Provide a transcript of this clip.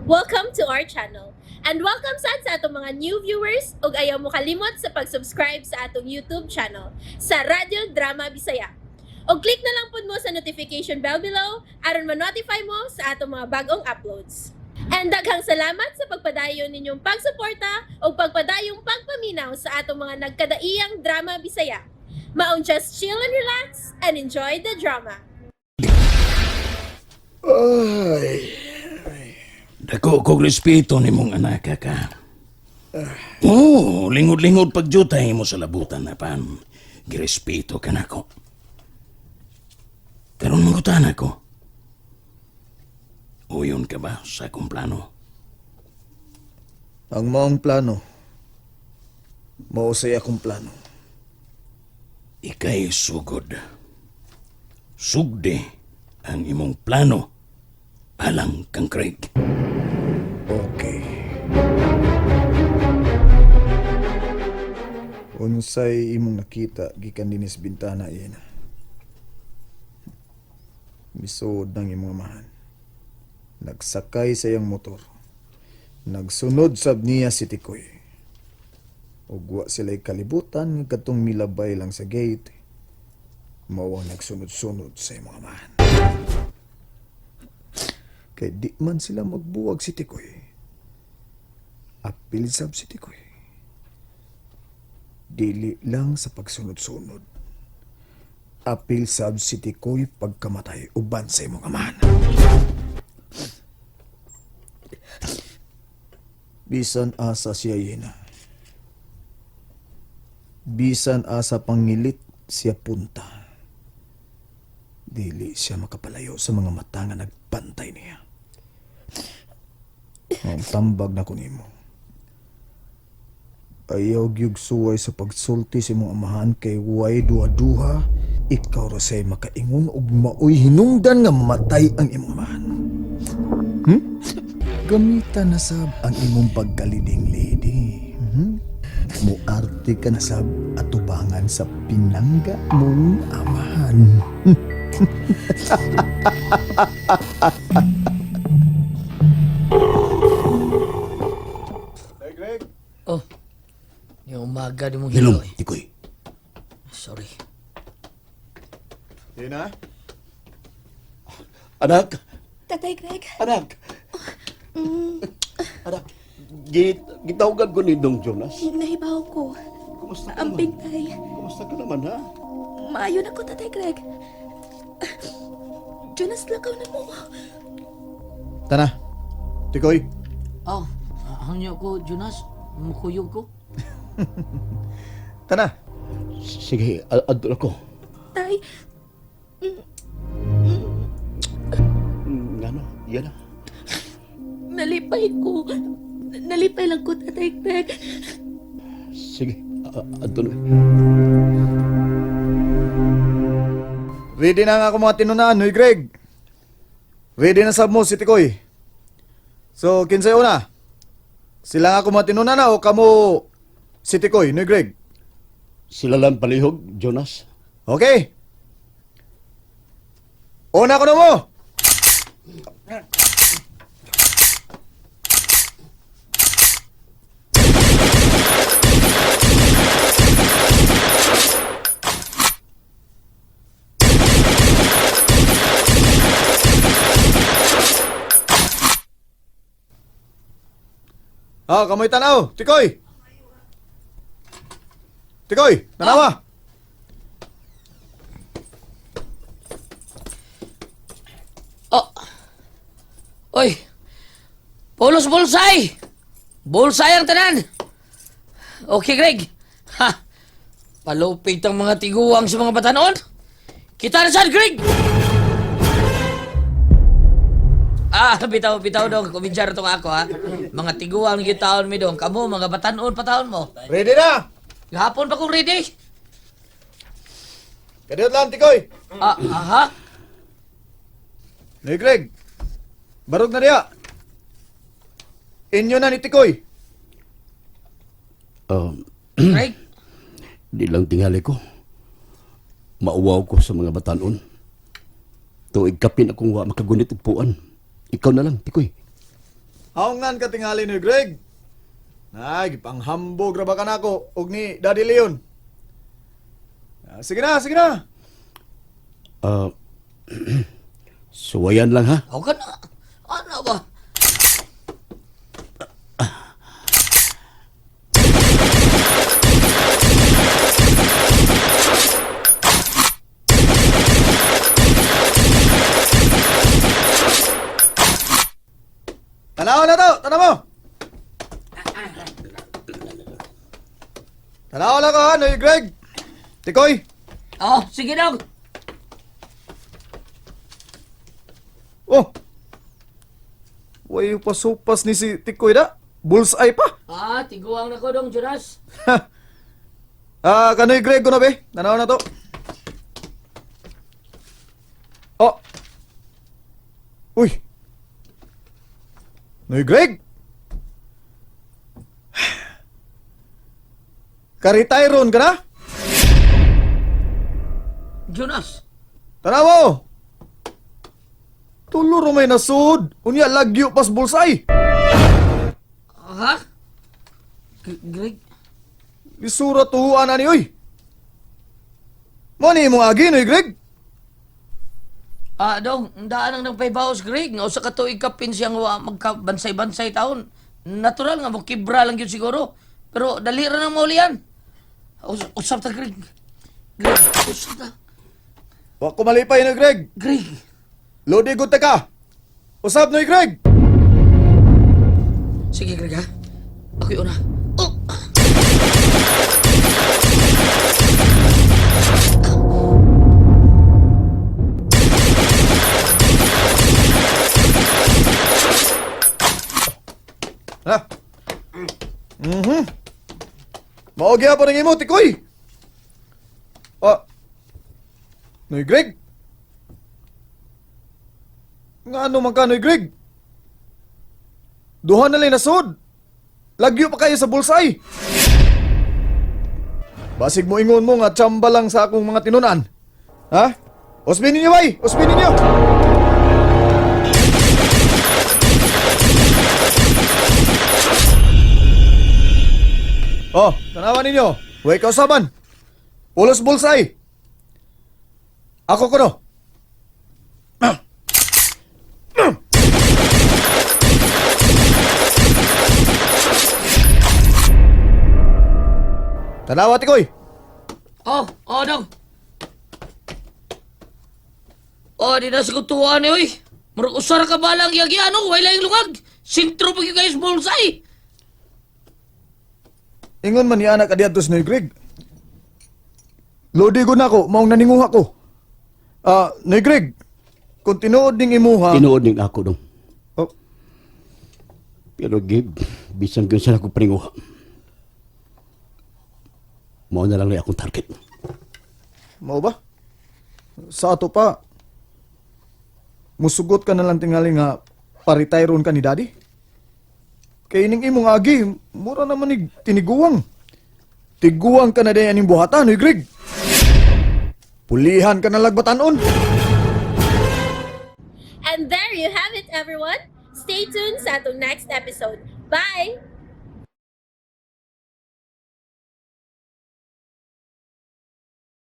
Welcome to our channel. And welcome sad sa atong mga new viewers ug ayaw mo kalimot sa pag-subscribe sa atong YouTube channel sa Radyo Drama Bisaya. Og click na lang pud mo sa notification bell below aron ma-notify mo sa atong mga bagong uploads. And daghang salamat sa pagpadayon ninyong pagsuporta ug pagpadayong pagpaminaw sa atong mga nagkadaiyang drama Bisaya. Maong just chill and relax and enjoy the drama. Ay, Dako kog respeto nimong anak ka. Oh, lingod-lingod pagjutay mo sa labutan na pan. Girespeto ka nako. Karon mangutan ako. Uyon ka ba sa akong plano? Ang maong plano, mausay akong plano. Ikay sugod. Sugdi ang imong plano alang kang Craig. Okay. Unsay imong nakita gikan dinis bintana iyan. Misuod ng imong amahan. Nagsakay sa iyang motor. Nagsunod sab niya si Tikoy. Ug wa sila'y kalibutan nga katong milabay lang sa gate. Mao ang nagsunod-sunod sa imong amahan. Kay di man sila magbuwag si Tikoy. Apil sab si Tikoy. Dili lang sa pagsunod-sunod. Apil sab si Tikoy pagkamatay uban sa imong amahan. Bisan asa siya yena. Bisan asa pangilit siya punta. Dili siya makapalayo sa mga mata nga nagbantay niya. Ang tambag na ko nimo. Ayaw gyud suway sa pagsulti sa imong amahan kay way duha-duha, ikaw ra say makaingon og maoy hinungdan nga mamatay ang imong amahan. Gamita na sab ang imong pagkaliding lady. Muarte ka na sab atubangan sa pinangga mong amahan. Oh, yung umaga di mong Hilom, hilo eh. Tikoy. Sorry. Yun na? Anak, Tatay Greg, anak. Anak, gitawagan ko ni Dong Jonas. nahibaw ko. Kumusta ka naman? Amping tay. Kumusta ka naman, ha? Maayo na ko, Tatay Greg. Jonas, lakaw na mo. Tana. Tikoy. Oh, hangyo ko, Jonas. Mukuyog ko. Tana. Sige, adto ako. Tay, Ngano, yan na. nalipay ko. Nalipay lang ko, Tatay Greg. Sige, adto na. Ready na nga ako mga tinunaan, Hoy Greg. Ready na sab mo si Tikoy. So, kinsay una? Sila nga ako mga tinunan na o kamo si Tikoy, Noy Greg? Sila lang palihog, Jonas. Okay. Una ko na mo! Ah, kamoy tanaw, Tikoy! Tikoy, tanawa! Oh. Oy. Polos bulsay. Bulsay ang tanan. Okay, Greg. Ha. Palupit ang mga tiguang sa mga batanon. Kita na saan, Greg! Ah, bitaw, bitaw dong. Kumidyar itong ako, ha. Mga tiguang gitaon mi dong. Kamo, mga batanon pataon mo. Ready na! Gahapon pa kong ready. Kadiyot lang, Tikoy! Ah, aha. Noy Greg, barog na diya. Inyo na ni Tikoy. Greg, Di lang tingali ko. Mauwaw ko sa mga batanon. Tuig kapin akong wa makagunit og puan. Ikaw na lang, Tikoy. Haungan ka tingali ni Greg. Ay, gipanghambog ra ba ka nako og ni Daddy Leon. Ah, sige na, sige na. Ah, suwayan lang ha. Aw ka na. Ano ba? Tanaw na to, tanaw mo. Tanaw na ko ha, Noy Greg. Tikoy. Oh, sige dong. Oh. Way pasupas ni si Tikoy da. Bullseye pa. Ah, tiguang na ko dong, Jonas. Ah, kanoy Greg ko na be. Tanaw na to. Oh. Uy. Noy Greg. Karitayron ka na? Jonas. Tanaw mo. Tulo ro may nasud. Unya lagyo pas bullseye. Ha? Greg? Lisura tuhuan ani oy. Mo ni imong agi noy Greg. Ah, dong, daan ang nagpaybaos, Greg. Nga usa ka tuig kapin siyang wa magkabansay-bansay taon. Natural nga mo kibra lang yun siguro. Pero dali ra nang maulian. Usap ta, Greg. Greg, usap ta. Wa ko malipay noy Greg. Greg. Lodi gud ta ka. Usab noy Greg. Sige, Greg, ha? Ako'y una. Oh! Ha? Mhm. Mao gyapon ang imo tikoy. Oh. Noy Greg. Nga ano man ka Noy Greg? Duha na lang nasud. Lagyo pa kayo sa bulsay. Basig mo ingon mo nga tsamba lang sa akong mga tinunan. Ha? Usbin ninyo bay! Usbin ninyo! Oh, tanawan ninyo. Huwag kausaban. Pulos bulsay. Ako kuno. Tanawa tikoy. Oh, oh, dong. Oh, di na sa kutuan ni, oy. Murag usar ka ba lang yagi, ano? Wala yung lungag. Sintro pa kayo guys, bullseye. Ingon man ni anak kadiadtos ni Greg. Lodi ko nako, maong naninguha ko. Ah, ni Greg. Kung tinuod ning imuha, Tinuod ning ako dong. Oh, Pero Gib, bisan gyud sa ako paninguha. Mao na lang na akong target. mao ba? Sa ato pa, musugot ka na lang tingali nga paritayron ka ni daddy. Kay ining imong agi, mura naman ni tiniguang. Tiguang ka na day aning buhatan, oy Greg. Pulihan ka na lagbatanon. And there you have it, everyone. Stay tuned sa atong next episode. Bye!